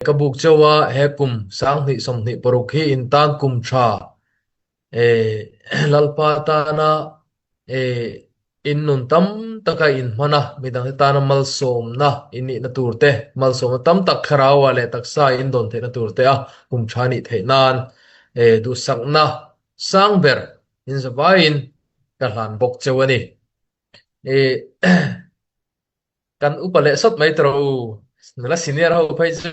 Ka buk chauh a, he kum 2026 hi in tan kum tha Lalpa tana in nun tam taka in hman a, midangte tana malsawmna in nihna tur te, malsawmna tam tak thlarau ah leh taksa in dawn theihna tur te a kum tha nih theih nan duhsakna sang ber in zavaiin ka hlan bawk chauh a ni. Kan upa leh sawt mai tawh u. Nula senior ho phei chu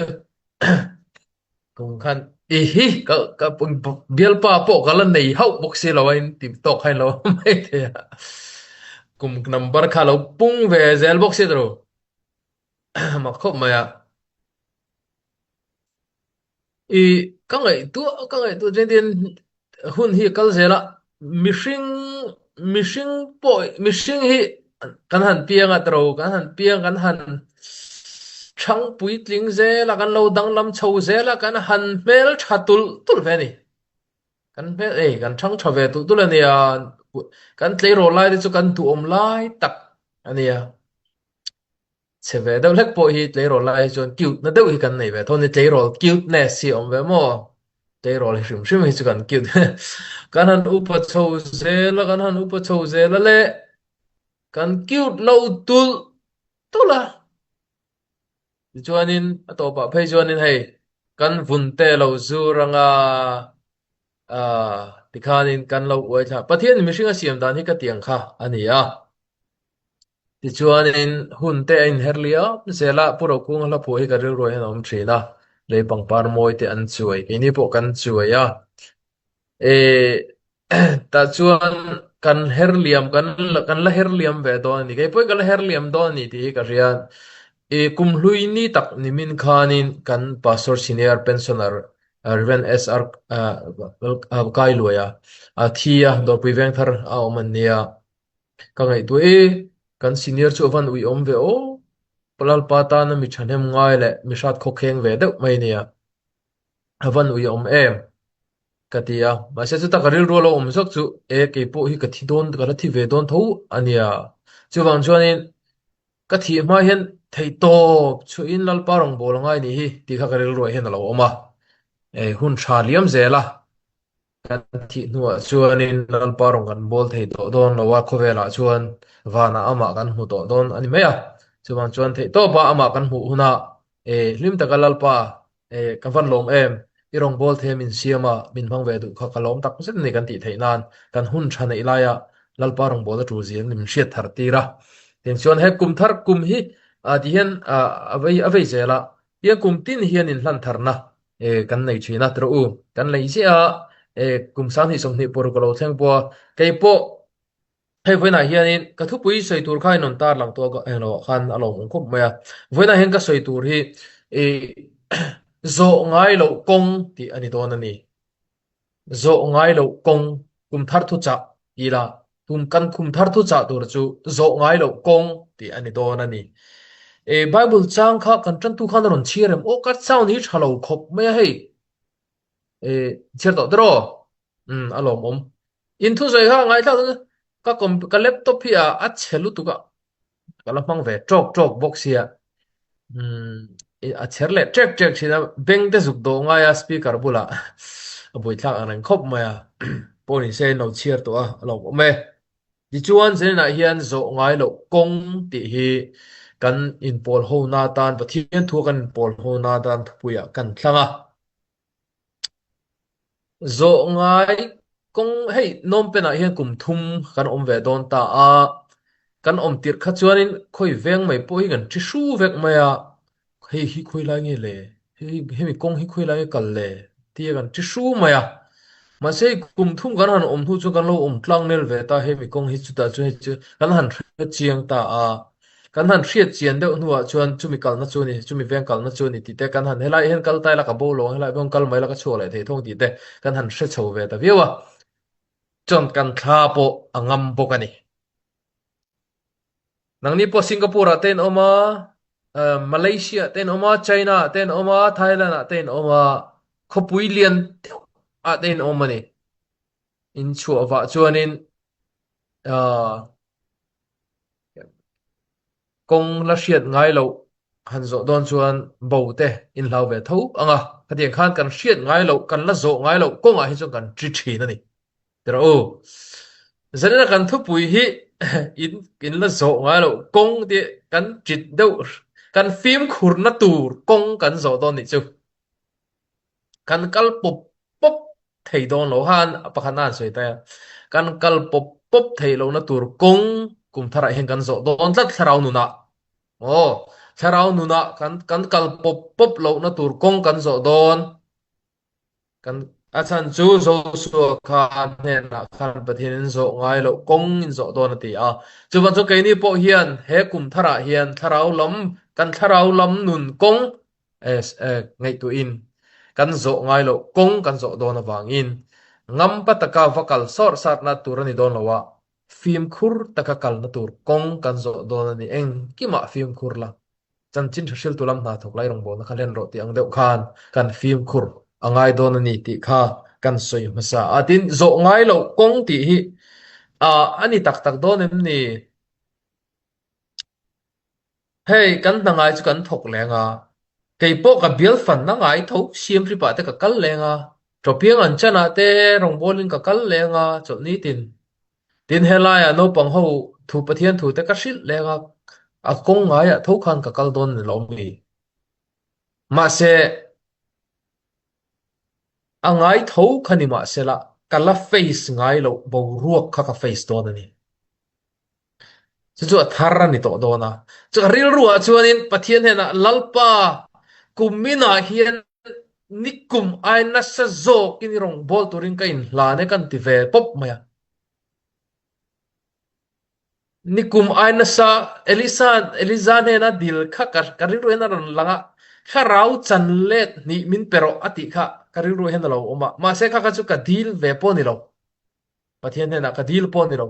kum khan i hi ka ka bialpa pawh ka la nei hauh bawk si lo a in ti tawk kha in lo mai thei a. Kum number kha lo pung ve zel bawk si tawh u. Mak khawp mai a. I ka ngaihtuah ka ngaihtuah chuan tin hun hi a kal zel a, mihring mihring pawh mihring hi kan han piang a tiro kan han piang kan han thang puitling zel a kan lo danglam chho zel a kan han hmel tha tulh tulh ve a ni. Kan hmel ei kan thang tha ve tulh tulh a nia kan tleirawl lai te chu kan duhawm lai tak a nia. Chhe ve deuh hlek pawh hi tleirawl lai hi chuan cute na deuh hi kan nei ve tho ni tleirawl cuteness hi a awm ve maw? Tleirawl hi hrim hrim hi chu kan cute kan han upa chho zel a kan han upa chho zel a le kan cute lo tulh tulh a tichuanin a tawpah phei chuanin hei kan vun te lo zur anga ah tikhanin kan lo uai thla Pathian mihring a siam dan hi ka tiang kha a ni a. Tichuanin hun te a inher liam zel a, Pu Rokunga hla phuah hi ka rilruai hian a awm thin a, lei pangpar mawi te an chuai, keini pawh kan chuai a. E tah chuan kan her liam, kan kan la her liam ve dawn a ni, kei pawhin ka la her liam dawn a ni tih hi ka hria. E kum hlui ni tak nimin khanin kan Pastor Senior Pensioner Rev. SR Kailuaia a thi a, Dawrpui Vengthar a awm an nia. Ka ngaihtuah e, kan senior chu a van ui awm ve aw. Lalpa tana mi thahnem ngai leh mi hrat khawkheng ve deuh mai nia. A van ui awm em? Ka ti a. Mahse chuta ka rilru a lo awm zawk chu e kei pawh hi ka thi dawn, ka la thi ve dawn tho a nia. Chuvang chuanin ka thih hma hian theihtawp chhuahin Lalpa rawngbâwl a ngai nih hi tih kha ka rilruah hian a lo awm a. E hun tha liam zel a. Kan thih hnuah chuanin Lalpa rawn kan bawl thei tawh dawn lo a, khawvelah chuan vanah amah kan hmu tawh dawn a ni mai a. Chuvang chuan theih tawpa amah kan hmuh hunah e hlim taka Lalpa e ka van lawm em, i rawn bawl thei a min siam a, min hmang ve duh kha ka lawm tak zet a ni kan tih theih nan kan hun tha neih laia Lalpa rawn bawl a tul zia min hriat thar tir a. Tin chuan he kum thar kum hi ti hian a vei a vei zel a, tiang kum tin hian inhlan tharna e kan nei thin a trawh u kan lei ziah a e kum 2020 pawh ka lo thleng pawh a kei pawh hei vawiinah hianin ka thupui sawi tur kha in rawn tar lang tawh a englo ah khan a lawmawm khawp mai a vawiinah hian ka sawi tur hi e zawh ngai loh kawng tih a ni dawn a ni. Zawh ngai loh kawng kum thar thu chah ti la, tum kan kum thar thu chah tur chu zawh ngai loh kawng tih a ni dawn a ni. E, Bible chang kha kan tantu khan a rawn chhiar em? Aw, ka sound hi tha lo khawp mai a hei. E, chhiar tawh tiraw? Um, a lawmawm. In thu sawi kha ngaithlak ka ka laptop hi a a chhe lutuk a. Ka la hmang ve tawk tawk bawk sia. Umm a chher leh ṭek ṭek thin a, beng te zuk dawh ngai a speaker bulah a buaithlak ang reng khawp mai a. Pawh ni se in lo chhiar tawh a, a lawmawm e. Tichuan Zenah hian zawh ngai loh kawng tih hi kan inpawl hona atan Pathian thua kan inpawl hona atan thupuiah kan thlang a. Zawh ngai kawng hei Phnom Penh ah hian kum thum kan awm ve dawn ta a, kan awm tirh kha chuanin khawi veng mai pawh hi kan thi hru vek mai a, hei hi khawi lai nge le, hei hemi kawng hi khawi lai nge kal le tia kan thi hru mai a, mahse hei kum thum kan han awm hnu chuan kan lo awm tlang nel ve ta hemi kawng hi chutah chuan hei chu kan han hre chiang ta a. Kan han hriat chian deuh hnuah chuan chumi kalna chu a ni, chumi veng kalna chu a ni tih te kan han helai hian kal ta ila ka bo lo ang, helai pawh kal mai ila ka chhuak leh thei thawng tih te kan han hre chho ve ta viau a, chuan kan thla pawh a ngam bawk a ni. Nangni pawh Singapore ah te in awm a, Malaysia ah te in awm a, China ah te in awm a, Thailand ah te in awm a, khawpui lian deuh ah te in awm a ni. In chhuah vah chuanin Kawng la hriat ngai loh Han zawh dawn chuan bo te in hlau ve tho ang a, khatiang khan kan hriat ngai loh, kan la zawh ngai loh kawngah hi chuan kan ṭi ṭhin a ni. Tira u, zanina kan thupui hi in in la zawh ngai loh kawng tih kan ṭit deuh, kan fimkhurna tur kawng kan zawh dawn nih chu. Kan kal pawp pawp thei dawn lo khan pakhatna an sawi ta a, kan kal pawp pawp theih lohna tur kawng kum tharah hian kan zawh dawn tlat thlarau nunah. Aw, thlarau nunah kan kan kal pawp pawp lohna tur kawng kan zawh dawn. Kan a chhan chu Joshua kha hnenah khan Pathian in zawh ngai loh kawng in zawh dawn a ti a. Chuvang chu keini pawh hian he kum tharah hian thlarau lam kan thlarau lam nun kawng ngaihtuahin kan zawh ngai loh kawng kan zawh dawn avangin ngampa taka va kal sawr sarna tur a ni dawn lo a, fimkhur taka kalna tur kawng kan zawh dawn a ni. Engkimah fimkhur la, chanchin tha hriltu lam hna thawk lai rawngbawlna kha hlen rawh tih ang deuh khan kan fimkhur a ngai dawn a ni tih kha kan sawi hmasa a. Tin, zawh ngai loh kawng tih hi a ni tak tak dawn em ni? Hei, kan hna ngai chu kan thawk leng a, kei pawh ka bial fanna ngai tho siam hripah te ka kal leng a, Tawpiang an chanah te rawngbawlin ka kal leng a, chawlhni tin. Tin, helaiah naupang ho thu Pathian thu te ka hrilh leng a, a kawng ngaiah tho khan ka kal dawn ni lo mi. Mahse, a ngai tho kha ni mahsela ka la face ngai loh boruak kha ka face dawn a ni. Chu chu a thar a ni tawh dawn a. Chu ka rilruah chuanin Pathian hnenah Lalpa kuminah hian nikum ai nasa zawkin i rawngbâwl turin ka inhlan e kan ti ve pawp mai a. Nikum ai nasa Elisa Eliza hnena dil kha ka ka rilru hian a rawn lang a, thlarau chan let hnih min pe rawh a tih kha ka rilru hian a lo awm a. Mahse kha kha chu ka dil ve pawh a ni lo. Pathian hnenah ka dil pawh a ni lo.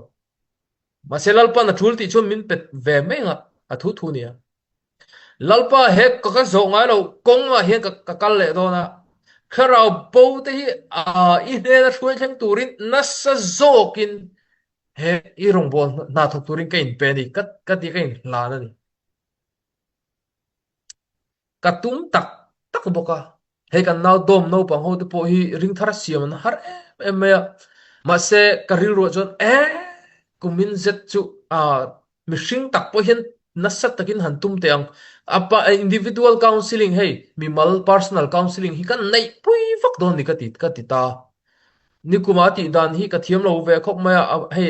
Mahse Lalpa'n a tul tih chuan min pe ve mai ang a, a thu thu nia. Lalpa he ka ka zawh ngai lo kawngah hian ka ka kal leh dawn a, thlarau bo te hi i hnena hruai thleng turin nasa zawkin he i rawngbâwl hna thawk turin ka inpe a ni, ka ka ti ka inhlan a ni. Ka tum tak tak bawk a, hei kan nau dawm naupang ho te pawh hi ring thar siam an har em em mai a, mahse ka rilruah chuan e kumin zet chu ah mihring tak pawh hian nasa takin han tum teh ang, a pa individual counselling hei mimal personal counselling hi kan neih pui vak dawn ni ka ti ka ti ta. Nikuma tih dan hi ka thiam lo ve khawp mai a, hei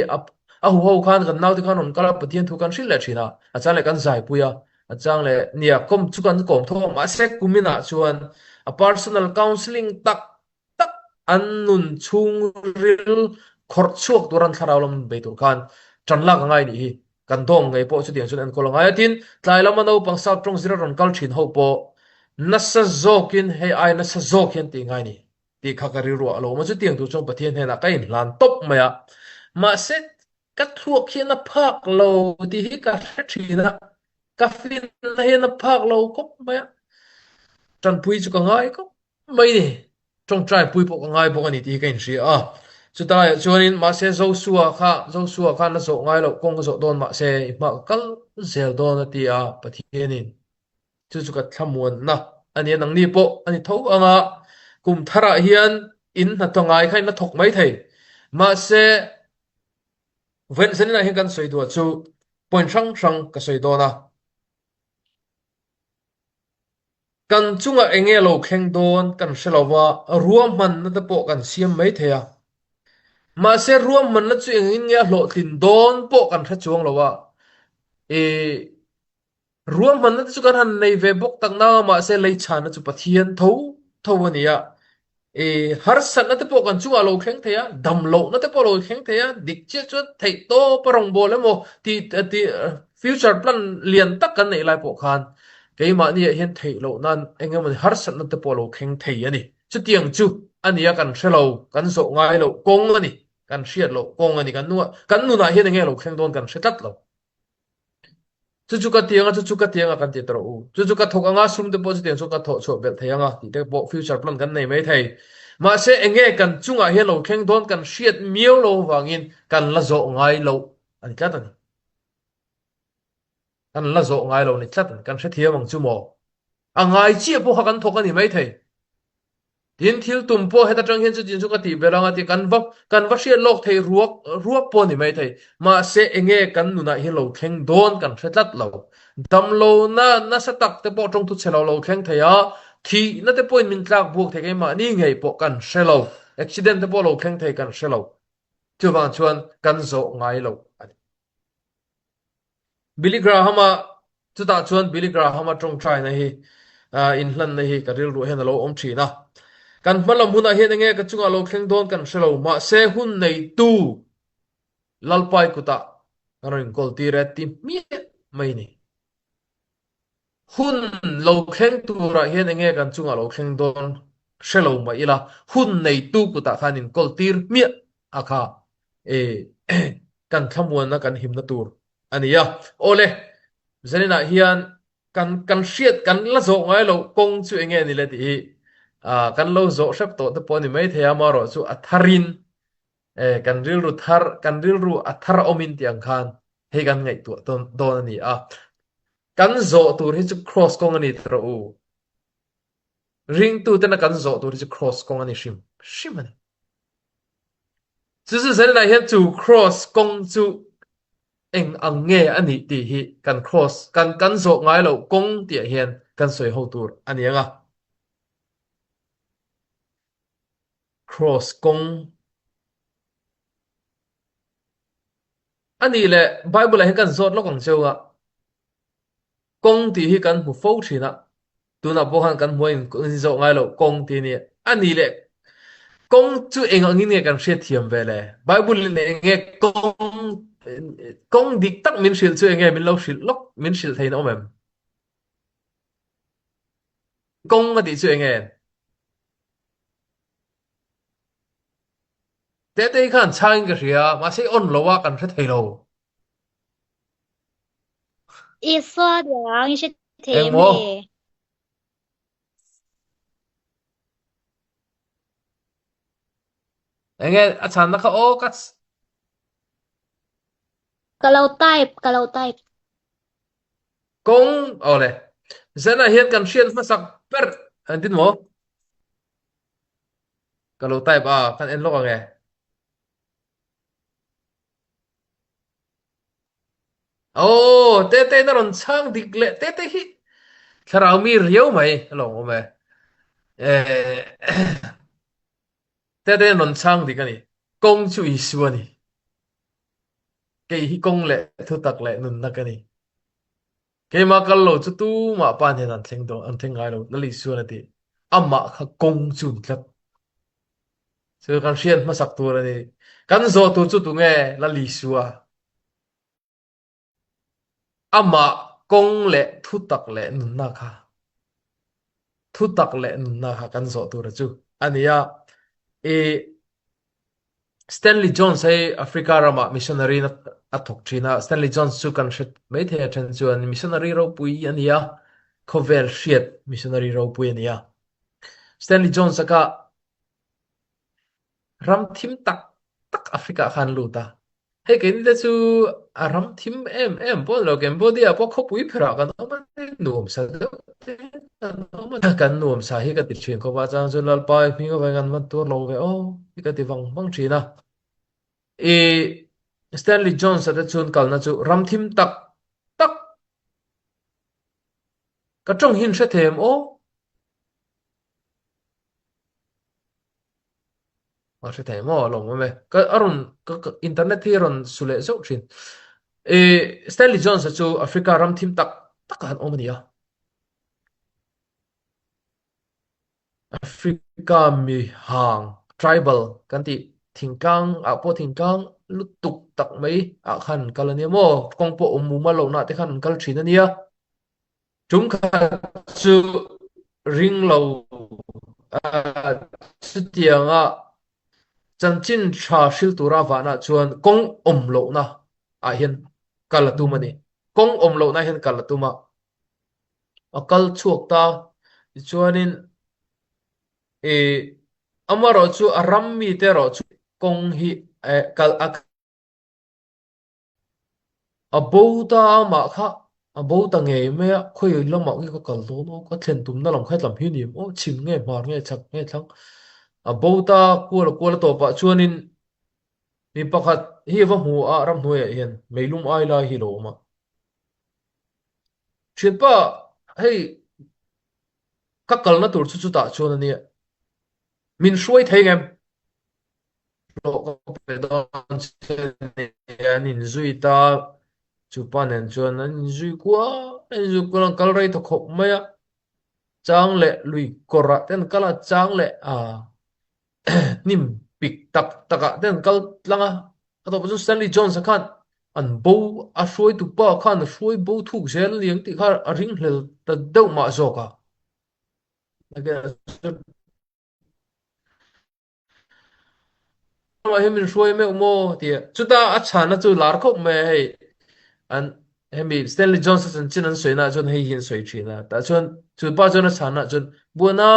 a huho khan kan naute khan rawn kal a Pathian thu kan hrilh leh thin a, a chang leh kan zaipui a, A chang leh nia kawm chu kan kawm tho a, mahse kuminah chuan a personal counselling tak tak an nun chhungril khawrh chhuak tur an thlarau lam bei tur khan tan lak a ngai nih hi. Kan dawm ngei pawh chutiang chuan enkawl a ngai a, tin tlai lama naupang South tawng zira rawn kal thin ho pawh nasa zawkin hei ai nasa zawk hian tih ngai ni tih kha ka rilruah a lo awm a, chutiang tur chuan Pathian hnenah ka inhlan tawp mai a, mahse Ka thluak hian a phak lo tih hi ka hre thin a, ka finna hian a phak lo khawp mai a, tanpui chu ka ngai khawp mai ni, tawngtai pui pawh ka ngai bawk a ni tih hi ka inhria a. Chutaiah chuanin mahse Joshua kha, Joshua khan a zawh ngai loh kawng a zawh dawn mahse i hma ka kal zel dawn a ti a, Pathianin chu chu ka thlamuanna a ni a, nangni pawh a ni tho ang a, kum tharah hian in hnathawh ngai kha in la thawk mai thei, mahse Vawiin zaninah hian kan sawi duah chu point hrang hrang ka sawi dawn a. Kan chungah eng nge lo thleng dawn kan hre lo va, ruahmanna te pawh kan siam mai thei a. Mahse ruahmanna chu engin nge a hlawhtlin dawn pawh kan hre chuang lo a. Ih. Ruahmanna te chu kan han nei ve bawk tak nang a, mahse leichhanna chu Pathian tho tho a ni a. I harsatna te pawh kan chungah a lo thleng thei a, damlohna te pawh a lo thleng thei a, dik chiah chuan theih tawp a rawngbâwl emaw tih tih future plan lian tak kan neih lai pawh khan keimahniah hian theih loh nan eng emaw ni harsatna te pawh a lo thleng thei a ni. Chutiang chu a ni a, kan hre lo, kan zawh ngai loh kawng a ni, kan hriat loh kawng a ni, kan kan nunah hian eng nge a lo thleng dawn kan hre tlat lo. Chu chu ka ti anga, chu chu ka ti anga kan ti ta rawh u. Chu chu ka thawk anga, sum te pawh chutiang chuan ka thawh chhuah belh thei anga tih te pawh future plan kan nei mai thei. Mahse eng nge kan chungah hian lo thleng dawn kan hriat miau lo avangin kan la zawh ngai loh a ni tlat a ni. Kan la zawh ngai lo ni tlat, kan hrethiam ang chu maw? A ngai chiah pawh kha kan thawk a ni maithei. Tin, thil tum pawh heta tang hian chutin chu ka tih belh ang a ti, kan va kan va hriat lawk thei ruak ruak pawh a ni maithei. Mahse, enge kan nunah hi lo thleng dawn kan hre tlat lo. Damlohna nasa tak te pawh tawngthu chhe lo lo thleng thei a, thihna te pawhin min tlak buak thei keimahni ngei pawh kan hre lo, accident te pawh lo thleng thei kan hre lo. Chuvang chuan kan zawh ngai lo a ni. Billy Graham-a chutah chuan Billy Graham-a tawngtaina hi inhlanna hi ka rilruah hian a lo awm thin a. Kan hma lam hunah hian enge ka chungah lo thleng dawn kan hre lo, mahse hun neitu Lalpai kutah kan rawn inkawl tir e ti hmiah mai a ni. Hun lo thleng turah hian enge kan chungah lo thleng dawn hre lo mah ila, hun neitu kutah khan inkawl tir hmiah a kha e kan thlamuanna kan himna tur a ni a. Awle, zaninah hian kan kan hriat kan la zawh ngai loh kawng chu enge ni le tih hi kan lo zawh hrep tawh te pawh a ni maithei a, amaherawh chu a tharin e kan rilru thar kan rilru a thar awmin tih ang khan hei kan ngaihtuah dawn dawn a ni a. Kan zawh tur hi chu cross kawng a ni ta rawh u. Ringtu tena kan zawh tur hi chu cross kawng a ni hrim hrim a ni. Chu chu zaninah hian chu cross kawng chu eng ang nge a nih tih hi kan cross kan kan zawh ngai loh kawng tihah hian kan sawi ho tur a ni ang a. Cross kawng a nih leh Bible ah hian kan zawt lawk ang cheu a, kawng tih hi kan hmu fo thin a, tunah pawh khan kan hmu a in zawh ngai loh kawng tih a ni. A nih leh kawng chu eng angin nge kan hriatthiam ve le? Bible in eng nge kawng kawng dik tak min hrilh chu eng nge min lo hrilh lawk min hrilh thei na awm em? Kawng a tih chu eng nge? Tetei khan chhangin ka hria, mahse i on lo a, kan hre thei lo. Isua diang i hre thei em Engmaw? le? Enge a chhanna kha aw ka Ka lo type, ka lo type. Kawng awle. Zanah hian kan hriat hmasak ber an tin maw? Ka lo type a, kan en lawk ang e. Aw, Tete na rawn chhang dik leh Tete hi thlarau mi riau mai a lo awm e. Eh, Tete na rawn chhang dik a ni. Kawng chu Isua a ni. Kei hi kawng leh thutak leh nunna ka ni. Keimah kal lo chu tumah pa hnen an thleng dawn, an thleng ngai lo, Lal Isuan a ti. Amah kha kawng chu ni tlat. Chu kan hriat hmasak tur a ni. Kan zawh tur chu tunge Lal Isua? Amah kawng leh thutak leh nunna kha thutak leh nunna kha kan zawh tur a chu a ni a. I Stanley Jones hei Africa ramah missionary na a thawk thin a. Stanley Jones chu kan hre mai thei a then chuan missionary ropui a ni a, khawvel hriat missionary ropui a ni a. Stanley Jones a kha Ram thim tak tak Africa ah khan lut a. Hei keini te chu a ram thim em em pawh a ni lo, Cambodia pawh khawpui pherah kan awm a, nuam sa deuh te kan awm a. Kan nuam sa hi ka ti thin khawp a, chang chu Lalpa i hming avangin kan man tur lo ve aw hi ka ti vang vang thin a. I Stanley Jones-a te chuan kalna chu ram thim tak tak ka tawng hi in hre thei em aw? A hre thei maw a lawm awm e. Ka a rawn ka ka internet hi a rawn su leh zeuh thin. E Stanley Jones a chu Africa ram thim tak tak ah an awm a ni a. Africa mi hang tribal kan tih thingtlang ah pawh thingtlang lutuk tak mai ah khan an kal a nia maw kawng pawh awm mumal lohna te khan an kal thin a nia. Ṭumkhat chu ring lo chutianga chanchin ṭha hril tura vanah chuan kawng awm lohna ah hian kal a tum a ni. Kawng awm lohna hian kal a tum a, a kal chhuak ta. Tichuanin amaherawh chu a ram mite erawh chu kawng hi kal a A bo ta amah kha. A bo ta ngei mai a, khawi lamah nge ka kal dawn aw, ka thlen tumna lam kha tlam hi ni maw, chhim nge hmar nge chhak nge thlang. A bo ta kual a kual a tawpah chuanin mi pakhat hi a va hmu a, ramhnuaiah hian meilum ai lai hi a lo awm a. Thianpa, hei ka kalna tur chu chutah chuan a nia, min hruai thei ngem? Hlawh ka pe dawn che nia, an inzui ta, chupa nen chuan an inzui kual, an inzui kual an kal rei ta khawp mai a, chang leh lui kawrah te an kal a, chang leh ah hnim pik tak takah te an kal tlang a, a tawpah chuan Stanley Jones-a khan an bo a hruaitu pa khan a hruai bo thuk zel a ni ang tih kha a ringhlel ta deuh mah zawk a. Amah hi min hruai meuh maw tia chuta a chhana chu lar khawp mai a hei an hemi Stanley Jones a chanchin an sawi naah chuan hei hi an sawi thin a tah chuan chu pa chuan a chhana chuan Buana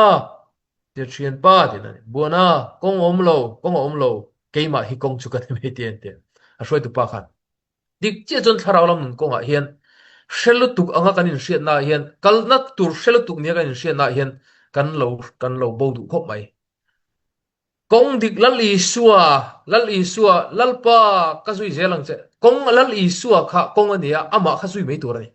tia thian pa tiin a ni Buana kawng a awm lo kawng a awm lo keimah hi kawng chu ka ni mai tia an ti a hruaitu pa khan dik chiah chuan thlarau lam nun kawngah hian hre lutuk anga kan inhriatnaah hian kalna tur hre lutuk nia kan inhriatnaah hian kan lo kan lo bo duh khawp mai. Kawng dik Lal Isua, Lal Isua, Lalpa ka zui zel ang che. Kawng Lal Isua kha kawng a ni a, amah kha zui mai tur a ni.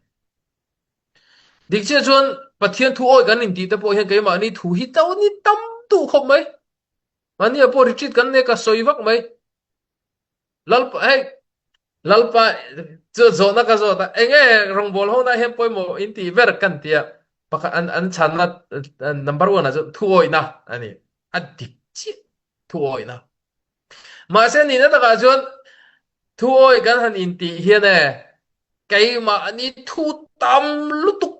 Dik chiah chuan Pathian thu awi kan intih te pawh hian keimahni thu hi to ni tam duh khawp mai. Mahnia pawh retreat kan nei ka sawi vak mai. Lalpa hei Lalpa chu zawhna ka zawt a enge rawngbâwl hona hian pawimawh in tih ber kan ti a pakhat an an chhanna number one ah chuan thuawihna a ni a dik chiah thuawihna mahse nihna takah chuan thuawih kan han intih hian e keimahni thu tam lutuk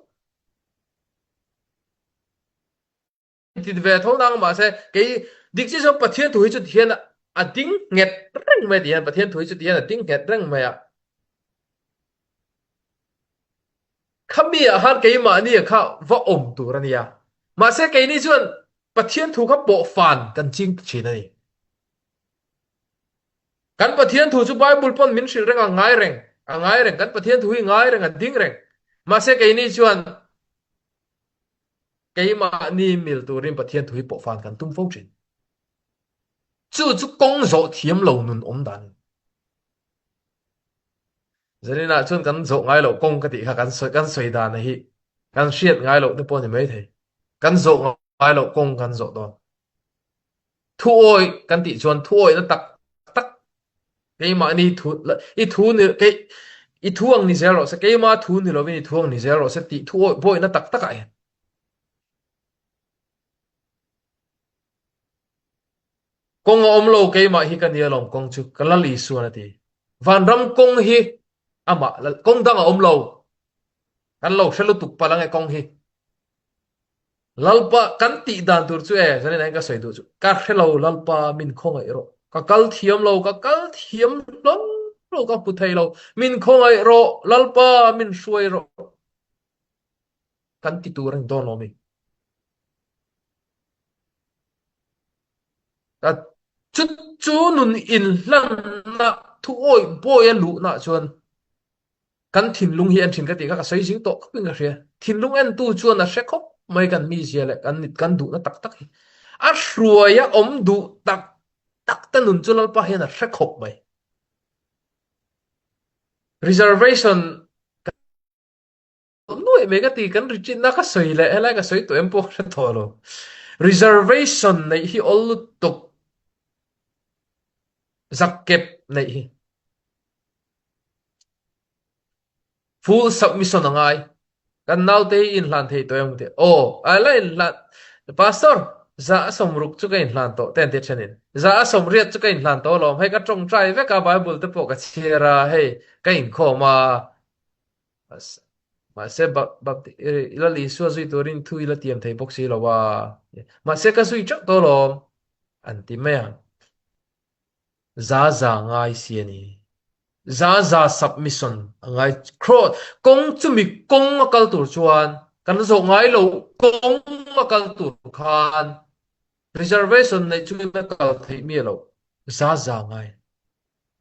ti ve tho nang mahse kei dik chi chuan Pathian thu hi chu tihian a ding nghet reng mai tihian Pathian thu hi chu tihian a ding nghet reng mai a khami ah khan keimahni kha va awm tur a nia mahse keini chuan Pathian thu kha pawh fan kan ching thin a ni kan Pathian thu chu Bible pawn min hrilh reng a ngai reng a ngai reng kan Pathian thu hi ngai reng a ding reng mahse keini chuan Keimahni mil turin Pathian thu hi pawhfan kan tum fo thin. Chu chu kawng zawh thiam lo nun awm dan. Zaninah chuan kan zawh ngai loh kawng ka tih kha kan sawi kan sawi dan hi kan hriat ngai loh te pawh ni mai thei. Kan zawh ngai loh kawng kan zawh dawn. Thuawi kan tih chuan thuawihna tak tak Keimahni thu i thu ni kei i thu ang ni zel rawh se keima thu ni lovin i thu ang ni zel rawh se tih thu awih bawihna tak takah hian kawng a awm lo keimah hi ka nia lawm kawng chu ka Lal Isuan a ti vanram kawng hi amah kawng dang a awm lo kan lo hre lutuk palh ange kawng hi Lalpa kan tih dan tur chu e, zanin ah hian ka sawi duh chu, ka hre lo Lalpa min khawngaih rawh, ka kal thiam lo, ka kal thiam hlawm lo, ka hmu thei lo, min khawngaih rawh, Lalpa min hruai rawh kan ti tur a ni dawn lo mi. Chu chu nun inhlanna thu awih bawi a luhna chuan Kan thinlung hi en thin ka tih kha ka sawi zing tawh khawpin ka hria. Thinlung entu chuan a hre khawp mai kan mizia leh kan kan duhna tak tak hi. A hruaia awm duh tak tak te nun chu Lalpa hian a hre khawp mai. Reservation nuaih mai ka ti kan retreat-na ka sawi leh helai ka sawi tawh em pawh ka hre tawh lo. Reservation neih hi awl lutuk zakkep neih hi. Full submission a ngai. Kan naute hi inhlan thei tawh em ti. Aw, a la inhlan. Pastor, za a sawmruk chu ka inhlan tawh te an ti thenin. Za a sawmriat chu ka inhlan tawh alawm. Hei ka tawngtai vek a, Bible te pawh ka chhiar a, hei ka inkhawm a. Mahse, Lal Isua zui turin thu i la tiam thei bawk si lo a. Mahse, ka zui teuh tawh alawm an ti mai ang. Za za ngai si a ni. Za za submission a ngai. Cross, kawng chumi kawng a kal tur chuan kan zawh ngai lo kawng a kal tur khan reservation neih chungin a kal theih miah lo. Za za ngai.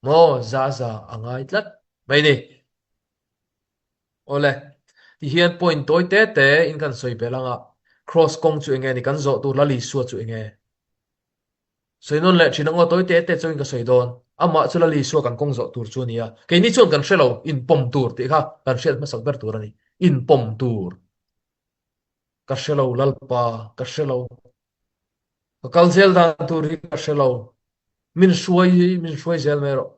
Maw za za a ngai tlat mai ni. Awle. Ti hian point tawi te te in kan sawi belh ang a, Kraws kawng chu enge ni, kan zawh tur Lal Isua chu enge? Sawi nawn leh thin ang aw, tawi te te chuan ka sawi dawn. Amah chu Lal Isua kan kawng zawh tur chu a ni a, keini chuan kan hre lo, inpawm tur tih kha kan hriat hmasak ber tur a ni. Inpawm tur. Ka hre lo Lalpa, ka hre lo. Ka kal zel dan tur hi ka hre lo. Min hruai hi min hruai zel mai rawh.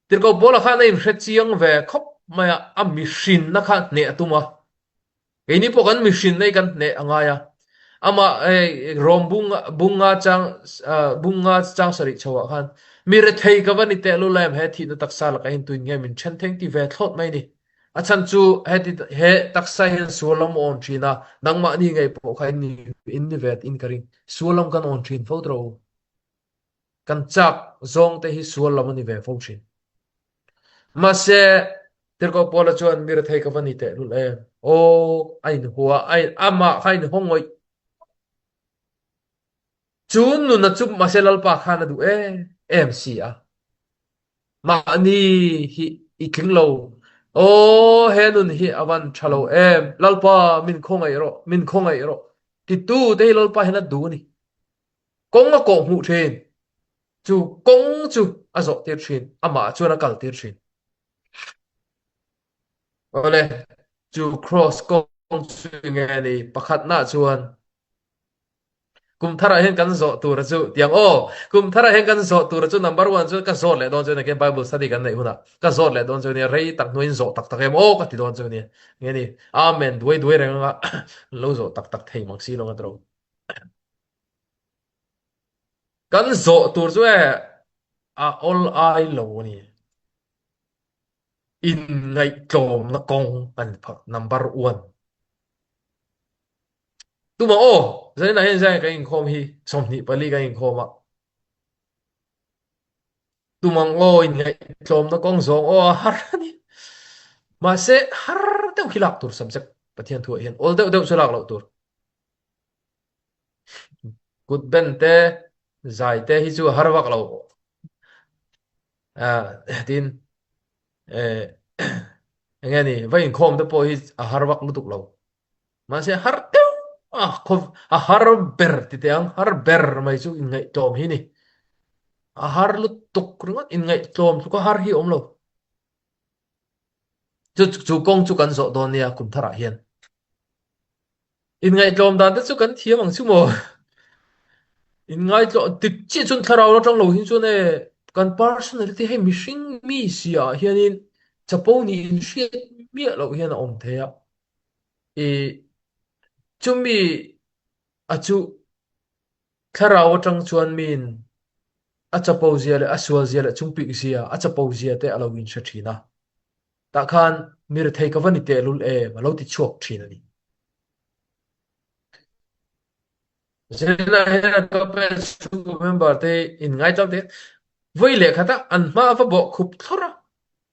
Tirhkoh Paula khan a inhre chiang ve khawp mai a, a mihrinna kha hneh a tum a. Keini pawh kan mihrinna hi kan hneh a ngai a. Amah hei Rom bung bunga chang bunga chang sarih chhoah khan mi rethei ka va ni tehlul em he thihna taksa lakah hian tuin nge min then theng ti ve thlawt mai ni. A chhan chu heti he taksa hian sual lam awn thin a, nangmahni ngei pawh kha in ni in ni ve in ka ring. Sual lam kan awn thin fo tawh u. Kan chak zawng te hi sual lam a ni ve fo thin. Mahse, Tirhkoh Paula chuan mi rethei ka va ni tehlul em? Aw, a inhua, a in, amah kha a inhaw ngawih. Chu nuna chu mahse Lalpa khan a duh em em si a. Mahni hi i tling lo. Aw, he nun hi a van tha lo em? Lalpa, min khawngaih rawh, min khawngaih rawh. Titu te hi Lalpa hian a duh a ni. Kawng a kawh hmuh thin. Chu kawng chu a zawh tir thin, amah chuan a kal tir thin. Awle, chu cross kawng chu nge ni? Pakhatna chuan Kum tharah hian kan zawh tur a chu tiang aw kum tharah hian kan zawh tur a chu number one chu ka zawt leh dawn chu nia Bible study kan neih hunah ka zawt leh dawn chu nia rei tak hnuaiin zawh tak tak em aw ka ti dawn chu nia nge ni amen duai duai reng anga lo zawh tak tak thei mak si lo nga tawh kan zawh tur chu e a awl ai lo a ni inngaihtlawmna kawng an phak number one Tuma aw, zaninah hian zai kan inkhawm hi 24 kan inkhawm a. Tumang aw inngaihtlawmna kawng zawng aw a har a ni. Mahse har deuh hi lak tur subject Pathian thuah hian awl deuh deuh chu lak loh tur. Kut ben te, zai te hi chu a har vak lo. Tin, eng nge ni, va inkhawm te pawh hi a har vak lutuk lo. Mahse har deuh a khaw a har ber ti teh ang, har ber mai chu inngaihtlawm hi ni. A har lutuk ringawt inngaihtlawm tluka har hi a awm lo. Chu chu kawng chu kan zawh dawn nia kum tharah hian. Inngaihtlawm dan te chu kan thiam ang chu maw? Inngaihtlawm dik chiah chuan thlarau la tang lo hin chuan e kan personality hei mihring mi si ah hianin chapo nih inhriat miah loh hian a awm thei a. I chumi a chu thlarau atang chuan min a chapo zia leh a sual zia leh chungpik zia a chapo zia te a lo inhre thin a. Tah khan mi rethei ka va ni tehlul em a lo ti chhuak thin a ni. Zirlai hian ka pen chhungkaw member te in ngaidam te vawi leh khat a an hma a va bawh khup thlawr a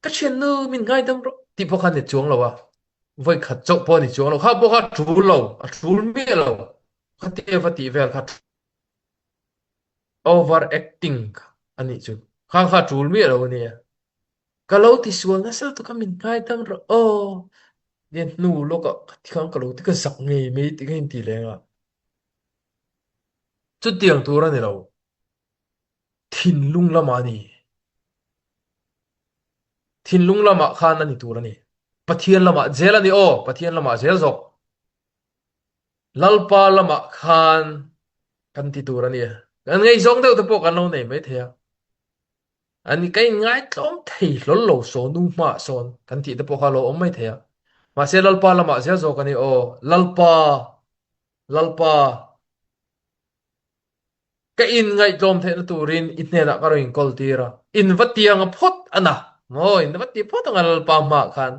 ka thiannu min ngaidam rawh tih pawh kha a ni chuang lo a vawi khat chauh pawh a ni chuang lo kha pawh kha a tul lo a tul miah lo khatia va tih vel kha over acting kha a nih chu kha kha a tul miah lo a nia Ka lo ti sual nasa lutuk a min ngaidam rawh aw nia hnu lawkah ka ti khan ka lo ti ka zak ngei mai tih ka inti leng a. Chutiang tur a ni lo. Thinlung lamah a ni. Thinlung lamah khan a ni tur a ni. Pathian lamah zel a ni aw, Pathian lamah zel zawk. Lalpa lamah khan kan ti tur a ni. Kan ngaihzawng deuh te pawh kan lo nei maithei a. Ani ka inngai tlawm thei hlawl lo saw nu hmaah sawn kan tih te pawh kha a lo awm mai thei a. Mahse Lalpa lamah zel zawk a ni aw, Lalpa, Lalpa, ka inngaihtlawm theihna turin i hnenah ka rawn inkawl tir a, in va tiang a phawt a na maw, in va ti phawt ang a Lalpa hmaah khan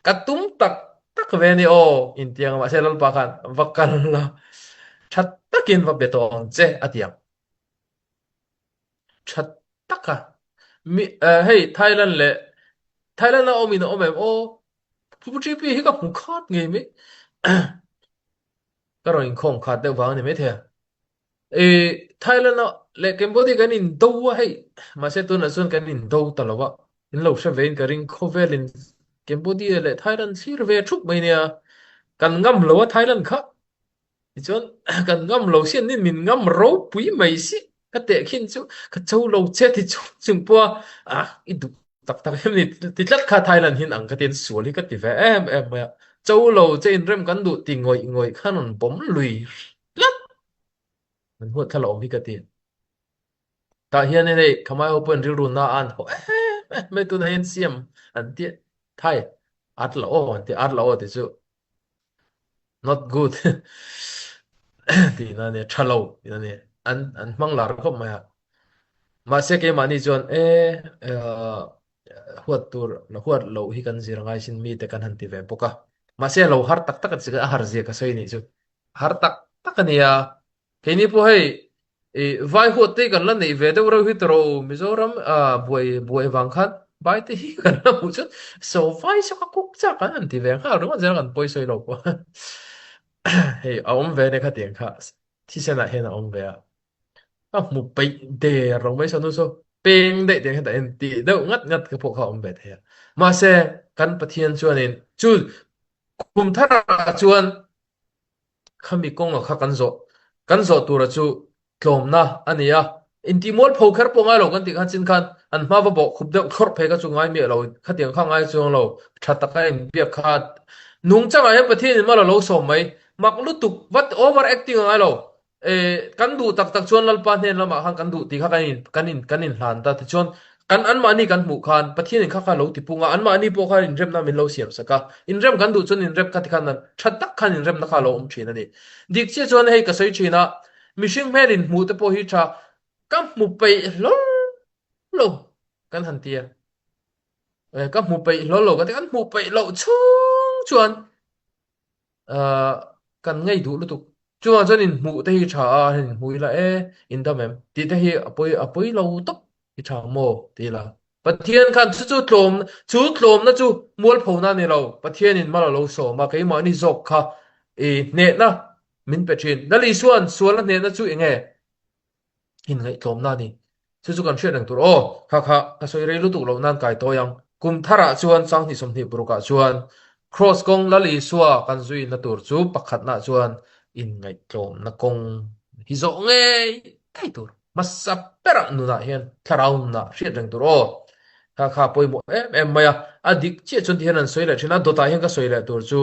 ka tum tak tak ve a ni aw, in tiang a mahse Lalpa khan va kal la, tha takin va be tawh ang che a ti ang. Tha tak a. Mi hei Thailand leh Thailand a awm in a awm em aw Pu TP hi ka hmu khat ngei mai ka rawn inkhawm khat deuh vang a ni maithei a. E Thailand a leh Cambodia kan in do a hei mahse tunah chuan kan in do ta lo a in lo hre ve in ka ring khawvel in. Cambodia leh Thailand thlir ve thup mai nia. Kan ngam lo a Thailand kha. Tichuan kan ngam lo sian nin min ngam ropui mai si. Ka tehkhin chu ka cho lo che ti chung chung pawh a i duh tak tak em ni ti tlat kha Thailand hin ang ka tin sual hi ka ti ve em em mai a. Cho lo che inrem kan duh ti ngawih ngawih khan rawn bawm lui tlat. An huat thla lo awm hi ka ti. Tah hian hei Khamai ho pawhin rilru na an haw em em mai tunah hian siam an ti Thai at la aw an ti at la aw ti chu not good tihna a nia tha lo tihna a nia an an hmang lar khawp mai a. Mahse keimahni chuan e huat tur la huat loh hi kan zir ngai sin mite kan han ti ve bawk a. Mahse lo har tak tak a ti a har zia ka sawi nih chu. Har tak tak a nia. Keini pawh hei i vai huat te kan la neih ve deuh reuh hi tawh ro Mizoram buai buai vang khan vai te hi kan la hmuh chuan so vai saw ka kuk chak an han ti ve nghal ringawt zel kan pawi sawi lo pawh. Hei a awm ve ania khatiang kha thisen ah hian a awm ve a. Ka hmu peih der lo mai saw nu saw peng daih tiang hian ta en tih deuh ngat ngat ka pawh kha a awm ve thei a. Mahse kan Pathian chuanin chu kum tharah chuan Khami kawnga kha kan zawh kan zawh tura chu tlawmna a ni a, intihmual pho kher pawh ngai lo kan tih khan chin khan an hma va bawh khup deuh thlawrh phei kha chu ngai miah lo, khatiang kha ngai chuang lo, tha taka inbiak kha nungchangah hian Pathian in mal a lo sawm mai, mak lutuk vat over acting a ngai lo. E, kan duh tak tak chuan Lalpa hnen lamah khan kan duh tih kha kan in kan in kan inhlan ta tichuan kan anmahni kan hmuh khan Pathian in kha kha lo ti pung a, anmahni pawh khan inremna min lo siam sak a, inrem kan duh chuan inrem kha tikhan tha tak khan inremna kha a lo awm thin a ni. Dik chiah chuan hei ka sawi thin a, mihring hmel inhmuh te pawh hi tha ka hmu peih hlawl lo kan han ti a, ka hmu peih hlawl lo kan ti a, kan hmuh peih loh chhung chuan kan ngei duh lutuk. Chuvang chuan inhmuh te hi tha a, han inhmuh ila e, indam em? Tih te hi a pawi a pawi lo tawp hi tha ang maw? Ti ila. Pathian khan chu chu tlawm chu tlawmna chu mualphona a ni lo. Pathianin mal a lo sawm a, keimahni zawk kha i hnehna min pe thin. Lal Isua'n sualna hnehna chu eng nge? Inngaihtlawmna a ni. Chu chu kan hriat reng tur aw. Kha kha, ka sawi rei lutuk loh nan kai tawi ang. Kum tharah chuan Sanghnih 20 parukah chuan Kraws kawng Lal Isua kan zuina tur chu pakhatnaah chuan inngaihtlawmna kawng hi zawh ngei ngei tur. Hmasa berah nunah hian thlarau nunah hriat reng tur aw. Kha kha pawimawh em em mai a. A dik chiah chuan tihian an sawi leh thin a, dawtah hian ka sawi leh tur chu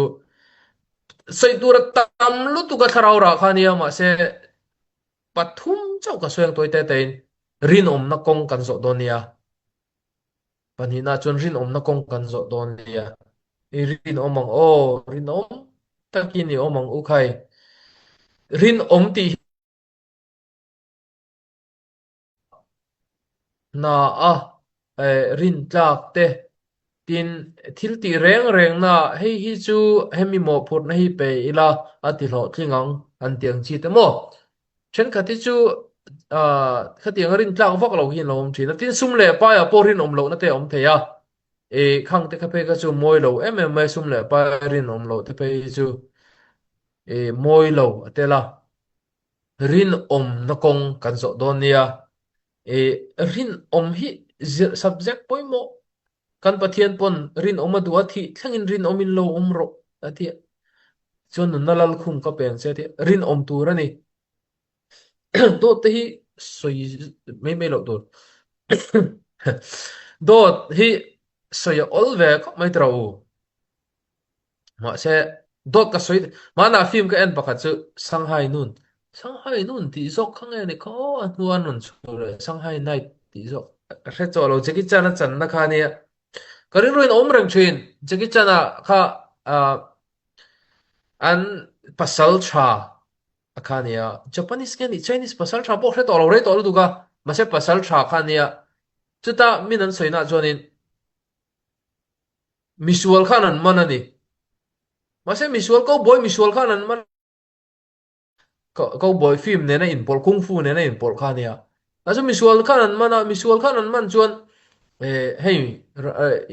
sawi tur a tam lutuk a thlarau rah kha nia mahse Pathum chauh ka sawi ang tawi te tein rinawmna kawng kan zawh dawn nia. Pahnihna chuan rinawmna kawng kan zawh dawn nia. I rinawm ang aw, rinawm takin i awm ang u khai. Rinawm tih hi hna a rintlak te tin thil tih reng reng na hei hi chu hemi mawhphurhna hi pe ila a ti hlawhtling ang an ti ang chi te maw. Thenkhat hi chu khatiang a rintlak vak lo hi an lo awm thin a, tin sum leh paiah pawh rinawm lohna te a awm thei a, e khang te kha phei kha chu mawi lo em em mai sum leh pai rinawm loh te phei hi chu e mawi lo a tel a. Rinawmna kawng kan zawh dawn nia. E, rinawm hi zirh subject pawimawh. Kan Pathian pawn rinawm a duh a, thih thlengin rinawmin lo awm rawh a ti a. Chuan nunna lalkhum ka peng che a ti a, rinawm tur a ni. Dawt te hi sawi mai mai loh tur. Dawt hi sawi a awl ve khawp mai tawh u. Mahse, dawt ka sawi, hmanah film ka en pakhat chu Shanghai Noon, Shanghai Noon tih zawk kha nge ni kha aw a hnu an rawn chhuah leh Shanghai Night tih zawk ka hre chawh lo Jackie Chan a channa kha nia ka rilruin a awm reng thin Jackie Chan a kha ah an pasal tha a kha nia Japanese nge ni Chinese pasal tha pawh hre tawh lo rei tawh lutuk a mahse pasal tha kha nia chuta min an sawi nah chuanin Misual khan an man a ni. Mahse misual cowboy misual khan an man cowboy film nena inpawlh kung fu nena inpawlh kha a nia. Mahse misual khan an man a, misual khan an man chuan eh hei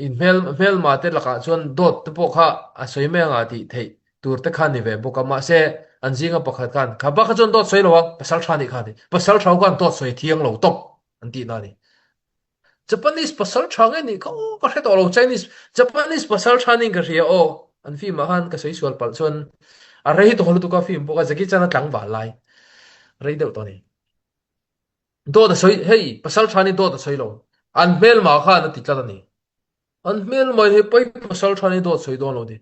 in hmel hmelma te lakah chuan dawt te pawh kha a sawi mai anga tih theih tur te kha ni ve bawk a. Mahse an zinga pakhat khan kha bak kha chuan dawt sawi lo a, pasal tha nih kha a ni. Pasal tha ho khan dawt sawi thiang lo tawp an tihna a ni. Japanese pasal tha nge nih kha aw ka hre tawh lo Chinese Japanese pasal tha ning ka hria aw an film ah khan ka sawi sual palh chuan a rei tawh lutuk a film pawh kha Jackie Chan a tlangval lai rei deuh tawh a ni. Dawt a sawi hei pasal tha nih dawt a sawi lo an hmelma khan a ti tlat a ni. An hmelma in hei pai pasal tha nih dawt sawi dawn lo ni.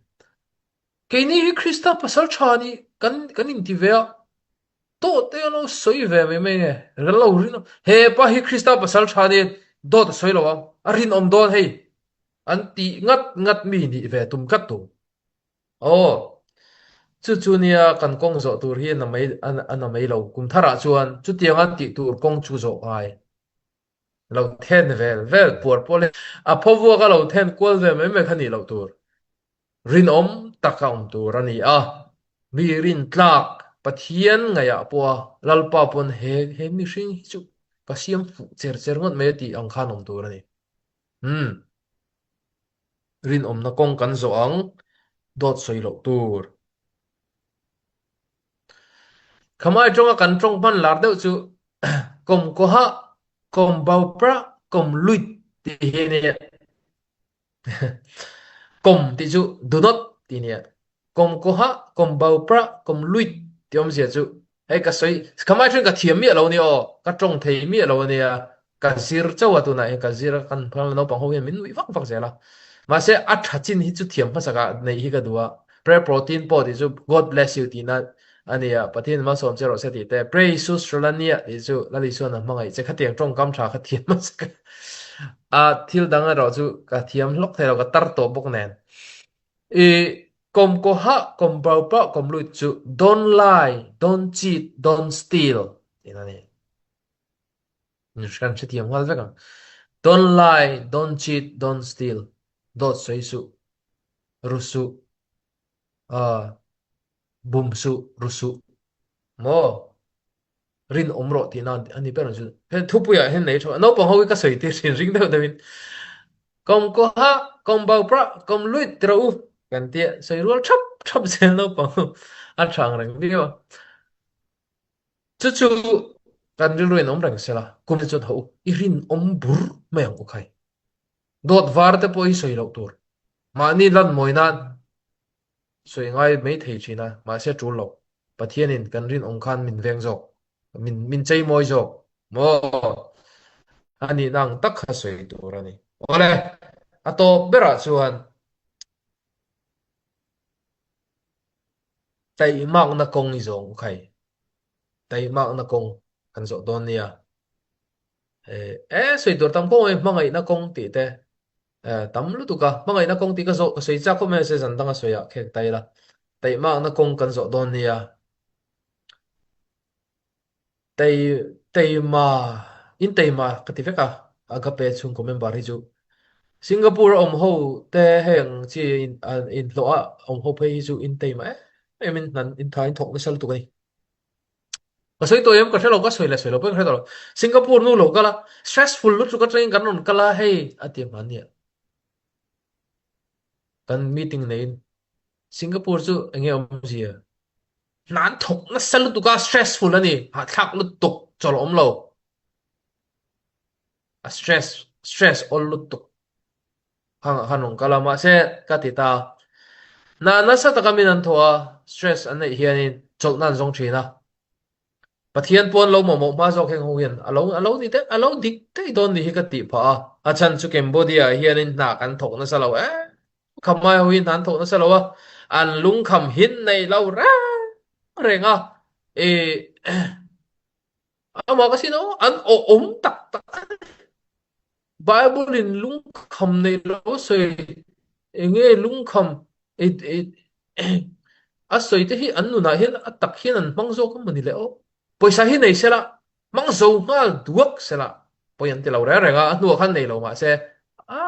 Keini hi Krista pasal tha nih kan kan inti ve a. Dawt te an lo sawi ve mai mai nge kan lo rin he pa hi Krista pasal tha nih dawt a sawi lo ang a rinawm dawn hei an tih ngat ngat mi nih ve tum tlat tur. Aw chu chu nia kan kawng zawh tur hi a mai a na mai lo kum tharah chuan chutianga tih tur kawng chu zawh ngai lo then vel vel puar pawh le a phaw vuak a lo then kual ve mai mai kha nih loh tur. Rinawm tak a awm tur a ni a, mi rintlak Pathian ngaihah pawha Lalpa pawn he he mihring hi chu ka siam fuh cher cher ngawt mai a tih ang khan awm tur a ni. Umm. Rinawmna kawng kan zawh ang, dawt sawi loh tur. Khamai tawnga kan tawng hman lar deuh chu kawm kawha, kawm bau pra, kawm luit tih hi a nia. Kawm tih chu do not tih nia. Kawm kawha, kawm bau pra, kawm luit tih awmzia chu hei ka sawi khamai then ka thiam miah lo ania aw, ka tawng thei miah lo ania, ka zir chauh a tunah hian ka zir a kan phal naupang ho hian min nuih vak vak zel a. Mahse a tha chin hi chu thiam hmasakah neih hi ka duh a. Prayer protein pawh tih chu God bless you tihna a ni a, Pathian malsawm che rawh se tih te, Pray Jesus Srolania tih chu Lal Isuan a hmangaih che khatiang tawngkam tha kha thiam hmasak a, thil dang erawh chu ka thiam hlawk thei lo, ka tar tawh bawk nen. I kawm kawha kawm bau pah kawm lut chu don't lie, don't cheat, don't steal tihna a ni. Kan hrethiam nghal vek ang. Don't lie, don't cheat, don't steal. Dawt sawi suh, ru suh, bum suh, ru suh. Maw? Rinawm rawh tihna a ni ber ang chu. He thupuiah hian nei tha. Naupang ho hi ka sawi tir thin ring deuh deuhin. Kawm kawha, kawm bau prah, kawm luit ti rawh u. Kan tia sawi rual thap thap zel naupang ho a tha ang reng viau a. Chu chu kan rilru in awm reng sela, kum te chuan haw u, i rinawm bur mai ang u khai. Dawt var te pawh hi sawi loh tur. Mahni lan mawi nan sawi ngai mai thei thin a, mahse tul lo. Pathianin kan rinawm khan min veng zawk, min min chei mawi zawk maw? A nihna ang tak kha sawi tur a ni. Awle, a tawp berah chuan Taihmakna kawng i zawng u khai. Taihmakna kawng kan zawh dawn nia. E sawi tur tam kawng mai hmangaihna kawng tih te tam lutuk a. Hmangaihna kawng tih ka zawh ka sawi chak khawp mai a se zan danga sawi ah khek ta ila. Taihmakna kawng kan zawh dawn nia. Tei teima in teima ka ti vek a Agape chhungkaw member hi chu Singapore a awm ho te heng chi in in hlawh a awm ho phei hi chu in teima em em in hnan in tha in thawk nasa lutuk a ni. Ka sawi tawh em ka hre lo ka sawi leh sawi lo pawh ka hre tawh lo Singapore nu lo kal a stressful lutuk atangin kan rawn kal a hei a ti ang ania kan meeting neiin Singapore chu enge awmzia Hna an thawk nasa lutuk a, stressful a ni, hahthlak lutuk chawlh awm lo. A stress, stress awl lutuk. Khang ah khan rawn kal a, mahse ka ti ta. Hna nasa taka min an thawh a, stress an neih hianin chawlhna an zawng thin a. Pathian pawn lo mamawh hma zawk heng ho hian a lo a lo ni a lo dik daih dawn ni hi ka tih phah a. A chhan chu Cambodia ah hianin hna kan thawk nasa lo em Khamai ho hi hna an thawk nasa lo a, an lungkham hin nei lo reng reng a, i amah ka sin aw an awhawm tak tak a ni. Bible in lungkham nei lo sawi enge lungkham a sawi te hi an nunah hian a tak hian an hmang zawk emaw ni le aw. Pawisa hi nei sela, hmang zo nghal duak sela pawi an ti lo reng reng a, a hnuah khan nei lo mahse a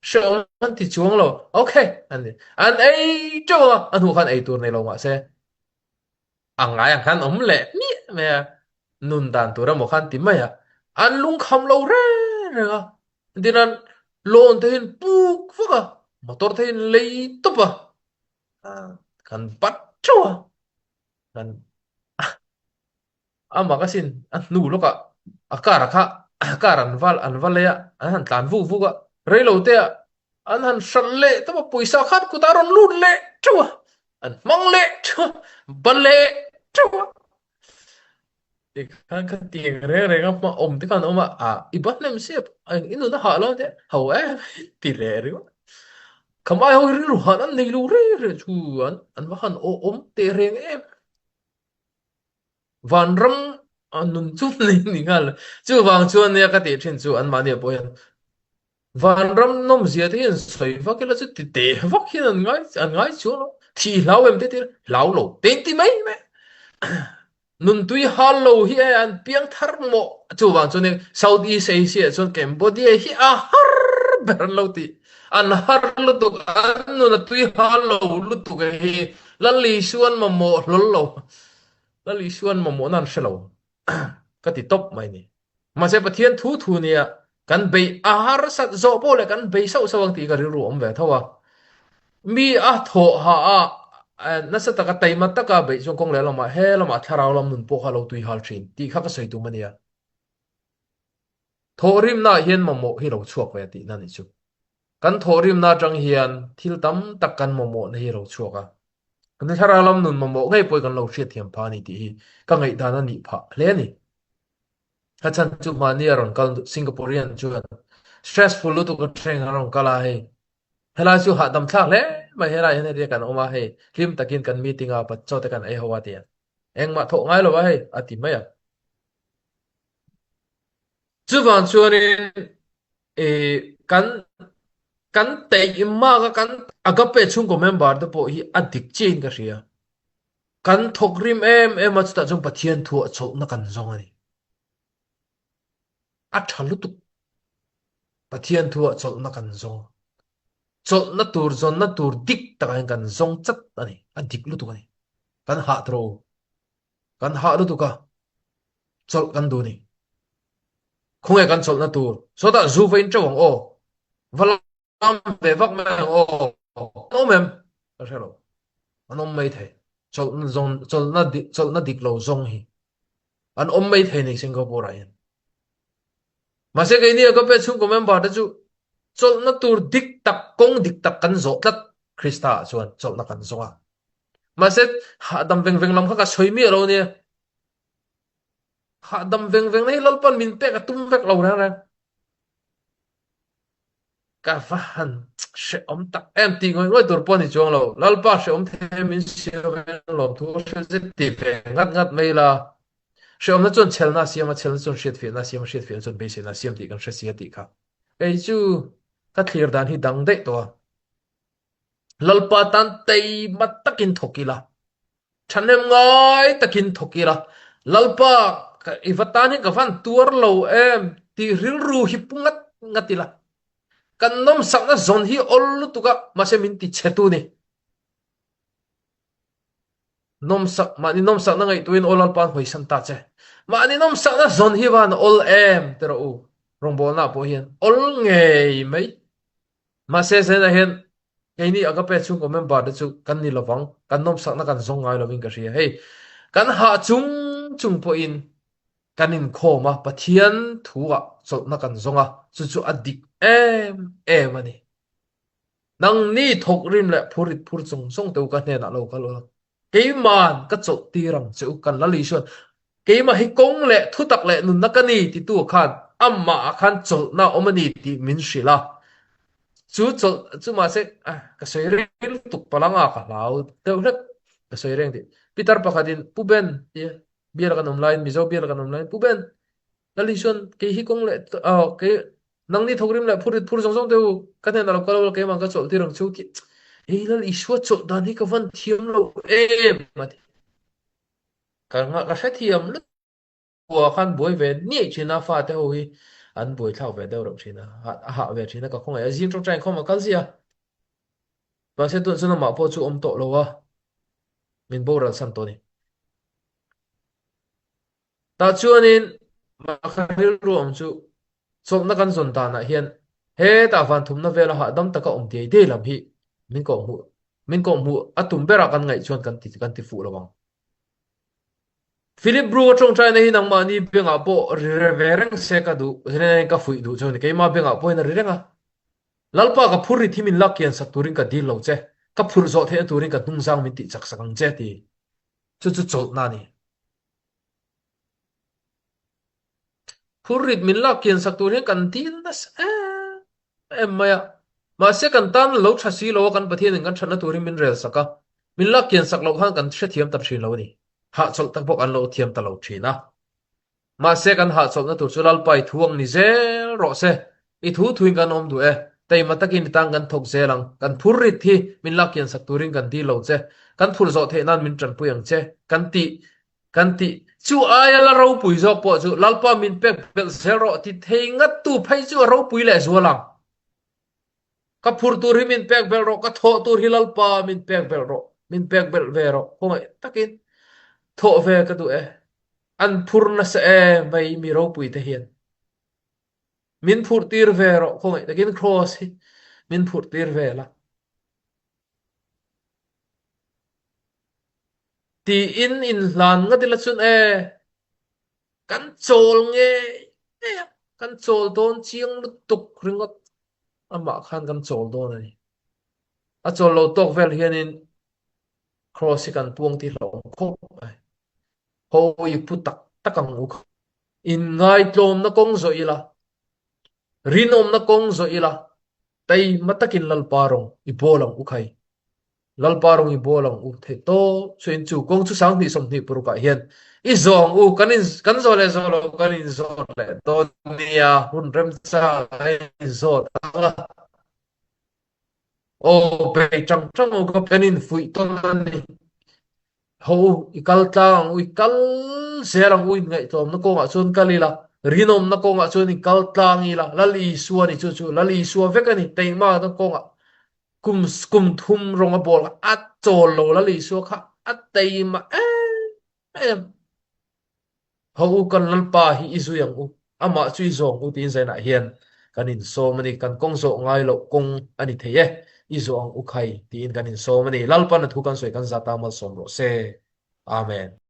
hrehawm an ti chuang lo, ok an ti. An ei teuh a, a hnuah khan ei tur nei lo mahse A ngai ang khan awm leh miah mai a, nun dan tur emaw khan ti mai a, an lungkham lo reng reng a, engtin an loan te hian puk vak a, motor te hian lei tawp a, kan bat theuh a, kan a mak asin a hnu lawkah a car a kha. Car an va an va lei a, an han tlan vuk vuk a, reilo te ah an han hralh leh tawp a, pawisa khan kutah a rawn lut leh teuh a, an hmang leh teuh a, ba leh teuh a. Tikhan kha tiang reng reng a hma awm te khan awm a, ah i ba hnem sia i nun a hah lo ania, ho em ti leh ringawt. Khamai ho hi rilru han an nei lo reng reng chu an an va han awh awm teh reng em. Vanram a nun chu nei ni nghal. Chuvang chuan nia ka tih thin chu anmahni ah pawh hian Vanram nawmzia te hian sawi vak ila chu ti teh vak hian an ngai an ngai chuang lo. Thih hlau em te tir hlau lo te in ti mai mai. Nuntui hal lo hi e an piang thar mawh. Chuvang chuan nia South East Asia ah chuan Cambodia hi a har ber an lo ti. An har lutuk an nun a tui hal lo lutuk hi Lal Isuan mamawh hlawl lo. Lal Isuan mamawhna an hre lo ka ti tawp mai ni. Mahse Pathian thu thu nia kan bei a harsat zawh pawh leh kan bei sauh sauh ang tih ka rilru awm ve tho a. Mi a thawh ha a nasa taka taima taka beih chuan kawng leh lamah he lamah thlarau lam nun pawh kha lo tui hal thin tih kha ka sawi tum a nia. Thawhrimnaah hian mamawh hi lo chhuak ve tihna a nih chu. Kan thawhrimna atang hian thil tam tak kan mamawhna hi a lo chhuak a. Kan thlarau lam nun mamawh ngei pawh hi kan lo hriatthiam phah a ni tih hi ka ngaihdan a nih phah hle a ni. A chhan chu mahni a rawn kal Singaporean chuan stressful lutuk atangin a rawn kal a hei. Helai chu hahdam thlak hle mai helai hian hetiang kan awm a hei hlim takin kan meeting a chaw te kan ei ho a ti a. Engmah thawh ngai lo a hei a ti mai a. Chuvang chuanin kan kan teih mak a kan Agape chhungkaw member te pawh hi a dik chiahin ka hria. Kan thawk rim em em a chutah chuan Pathian thuah chawlhna kan zawng a ni. A tha lutuk. Pathian thuah chawlhna kan zawng. Chawlhna tur zawnna tur dik takah hian kan zawng chat a ni. A dik lutuk a ni. Kan hah tawh u. Kan hah lutuk a. Chawlh kan duh a ni. Khawnge kan chawlhna tur? Sawtah zu va in teuh ang aw. Va lam ve vak mai ang aw. An awm em? Ka hre lo. An awm mai thei. Chawlhna zawn, chawlhna dik, chawlhna dik lo zawng hi. An awm mai thei ni Singapore ah hian. Mahse keini Agape chhungkaw member te chu chawlhna tur dik tak, kawng dik tak kan zawh tlat Krista ah chuan chawlhna kan zawng a. Mahse hahdam veng veng lam kha ka sawi miah lo nia. Hahdam veng veng na hi Lalpan min pek a tum vek lo reng reng. Ka va han hrehawm tak em tih ngawih ngawih tur pawh a ni chuang lo. Lalpa hrehawm thei min siam in lawmthu ka hre zet ti ve ngat ngat mai la. Hrehawmna chuan chhelna a siam a, chhelna chuan hriatfiahna a siam a, hriatfiahna chuan beiseina a siam tih kan hre si a tih kha. Kei chu ka thlir dan hi dang daih tawh a. Lalpa tan teima takin thawk ila. Thahnem ngai takin thawk ila. Lalpa i va tan hi ka van tuar lo em tih rilru hi pu ngat ngat ila. Kan nawmsakna zawn hi awl lutuk a, mahse min ti chhe tu ni. Nawmsak, mahni nawmsakna ngaihtuahin aw Lalpa an hawisan ta che. Mahni nawmsakna zawn hi van awl em ti rawh u. Rawngbawlnaah pawh hian awl ngei mai. Mahse zainah hian keini Agape chhungkaw member te chu kan ni lovang, kan nawmsakna kan zawng ngai lovin ka hria. Hei, kan hah chung chung pawhin kan inkhawm a, Pathian thuah chawlhna kan zawng a, chu chu a dik em em a ni. Nangni thawk rim leh phurit phur chung zawng te u ka hnenah lo kal ula, Keima'n ka chawlh tir ang che u, kan Lal Isua'n keimah hi kawng leh thutak leh nunna ka ni titu khan amahah khan chawlhna a awm a ni tih min hrilh a. Chu chawlh chu mahse ka sawi reng lutuk palanga ka hlau deuh hlek ka sawi reng tih. Peter pakhatin Pu Ben tia bial kan awm laiin Mizo bial kan awm laiin Pu Ben Lal Isua'n kei hi kawng leh kei Nangni thawkrim leh phurrit phur zawng zawng te u, ka hnenah lo kal ula keimah ka chawlh tir ang che u tih Hei Lal Isua chawlh dan hi ka van thiam lo em a ti. Ka ka hrethiam lutuk a khan buai ve niaih thin a, fate ho hi an buaithlak ve deuh reuh thin a, a hah ve thin a, ka khawngaih a, zing tawngtai inkhawm a kal ziah a. Mahse tunah chuan amah pawh chu awm tawh lo a, min boral san tawh a ni. Tah chuanin mahka rilru awm chu chawlhna kan zawn danah hian hetah van thumna vela hahdam taka awm diai diai lam hi min kawhhmuh min kawhhmuh a tum berah kan ngaih chuan kan ti kan ti fuh lo ang. Philip Brooke-a ṭawngṭaina hi nangmahni bengah pawh ri ve reng se ka duh, zirlai ka fuih duh chu a ni. Keimah bengah pawhin a ri reng a. Lalpa ka phur rit hi min lak kian sak turin ka dil lo che, ka phurh zawh theihna turin ka hnungzang min tih chak sak ang che ti. Chu chu chawlhna a ni. Phur rit min lak kian sak tur hian kan dil nasa em em mai a. Mahse kan tan lo tha si lo a, kan Pathianin kan thatna turin min rel sak a, min lak kian sak loh khan kan hrethiam ta thin lo a ni. Hahchawlh tak bawk an lo thiam ta lo thin a. Mahse kan hahchawlhna tur chu Lalpa i thu ang ni zel rawh se. I thu thuin kan awm duh e. Teima takin i tan kan thawk zel ang. Kan phur rit hi min lak kian sak turin kan dil lo che. Kan phur zawh theih nan min tanpui ang che. Kan tih kan tih chu aia la ropui zawk pawh chu Lalpa min pek belh zel rawh ti thei ngat tu phei chu a ropui leh zual ang. Ka phur tur hi min pek belh rawh, ka thawh tur hi Lalpa min pek belh rawh, min pek belh ve rawh, khawngaih takin thawh ve ka duh e. An phur nasa e mai mi ropui te hian. Min phurh tir ve rawh, khawngaih takin cross hi min phurh tir ve la. Tiin inhlan ngat ila chuan e, kan chawl nge nge a, kan chawl dawn chiang lutuk ringawt amah khan kan chawl dawn a ni. A chawl lo tawk vel hianin cross hi kan puang tih hlauhawm khawp mai. Hawi pu tak tak ang u kha. Inngaitlawmna kawng zawh ila, rinawmna kawng zawh ila, Taima takin Lalpa rawng i bawl ang u khai. Lalpa rawng i bawl ang u theih tawp chuin chu kawng chu 20 26 ah hian i zawh ang u kan in kan zawh leh zawh lo kan in zawt leh dawn nia hun remchang a in zawt ang a. Aw bei tang tang u ka kan in fuih tawn a ni. Ho u, i kal tlang ang u, i kal zel ang u, inngaihtlawmna kawngah chuan kal ila, rinawmna kawngah chuan i kal tlang ila, Lal Isua ni chu chu, Lal Isua vek a ni, teihmahna kawngah kum kum thum rawng a bawl kha a chawl lo, Lal Isua kha a teihmah em em. Ho u, kan Lalpa hi i zui ang u, amah chu i zawng u tiin zainah hian kan insawm a ni. Kan kawng zawh ngai loh kawng a ni thei e, i zawh ang u khai tiin kan insawm a ni. Lalpan a thu kan sawi kan zat a, malsawm rawh se. Amen.